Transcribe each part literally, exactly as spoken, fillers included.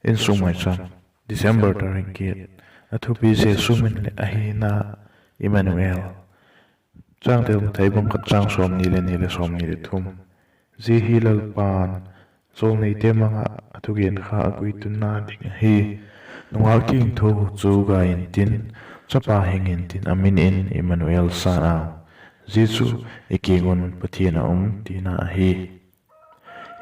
Insung Maicham, December tarik giat. A thupi: Jesu min leh a hina, Immanuel. Changtel: Mathai bung khat, chang sawmni leh ni leh sawmni leh thum. Zia hi Lalpa'n jawlneite mang ah a thugen kha a guitunna ding ahi. Nungak Thiangtho chu gai intin, Chapa hing intin, a min in Immanuel sa'n au. Zia chu, I kiang un Pathian a um, tina ahi.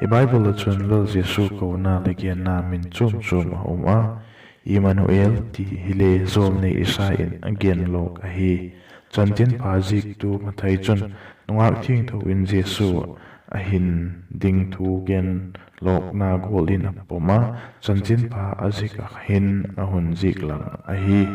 I Bible ah chun Lal Jesu kona leh genna min chuam chuam a um a, Immanuel ti hile jawlnei Isai in a genlawk ahi. Chanchinpha ziktu Mathai chun, Nungak Thiangtho in Jesu ah a hin ding thu genlawkna gual in a pom a, chanchinpha a zik ah hin a hun zik lang ahi.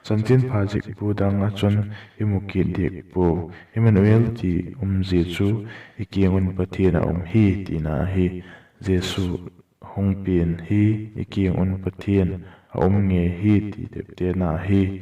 Chanchinpha zikbu dang ah chun i mu kit diak pua. Immanuel ti umzia chu, I kiang un Pathian a um hi, tina ahi. Jesu hung pian hi, I kiang un Pathian a um ngei hi, ti teptena ahi.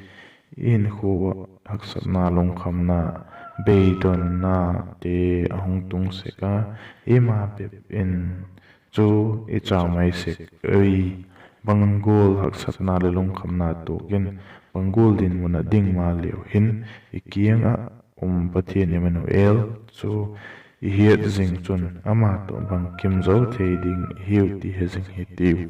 I hinkhua ah haksatna, lungkhamna, beidonnate a hung tung sek a, eima bep in chu i chau mai sek ui. Bang gual haksatna leh lungkhamna tuak in, bang gual dinmun ah ding maleu hin, i kiang ah um Pathian Immanuel chu i hiat zing chun, ama tawh bangkim zo thei ding i hiu ti he zing hitiu.